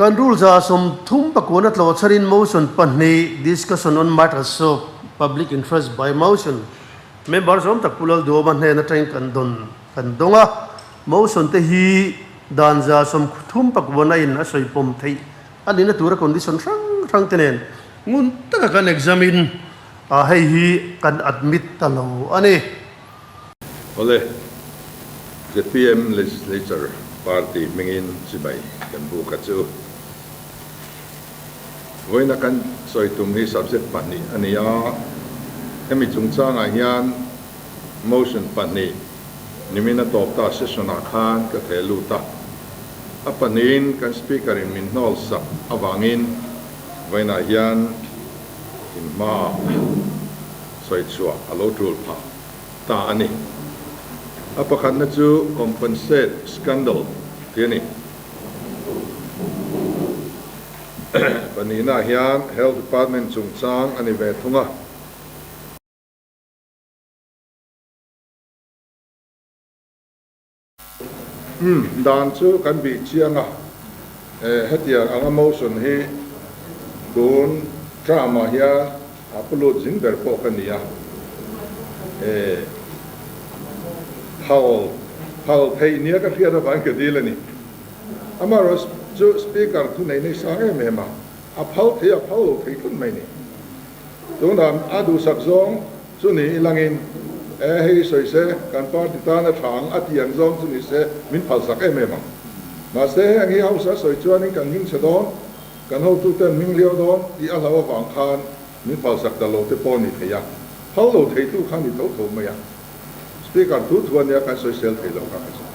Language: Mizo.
Kan rule 139 a tlawh chharin motion pahnih discussion on matters of public interest by motion member zawm tak Pu Lalduhawma hnen atangin kan dawn kan dawng a. Motion te hi dan 39 in a sawi pawm theih a nihna tura condition hrang hrang te nen ngun taka kan examine a hei hi kan admit ta lo a ni. Awle, zpm Legislature Party hmingin chibai kan buk a chu. Vawiina kan sawi tum hi subject pahnih a ni a, hemi chungchangah hian motion pahnih nimin a tawp ta session ah khan ka theh lut a, a pahnihin kan Speaker in min hnawl sak avangin vawiinah hian in hmaah sawi chhuah a lo tul phah ta a ni. A pakhatna chu compensate scandal tih a ni. Pahnihna hian Health Department chungchang a ni ve thung a. Umm, dan chu kan bih chiang a, hetiang anga motion hi tun term ah hian a pulut zing ber pawh ka ni a, phal phal theih nia ka hriat avangin ka dil a ni. Amaherawh chu speaker thu nei nei sang em em a, a phal thei a phal lo thei tlat mai ni. Tunah a duhsak zawng chu ni ilangin, E hei sawi se, kan party tan a tha ang a tih ang zawng chu ni se, min phalsak em em ang. Mahse heng hi House a sawi chuanin kan hming chhe dawn, kan hotuten hming liau dawn tih a hlauh avang khan min phalsak ta lo te pawh a ni thei a, phal lo theitu kha a ni tho tho mai a. Speaker thu thu a nia kan sawisel thei lo kha ka sawi.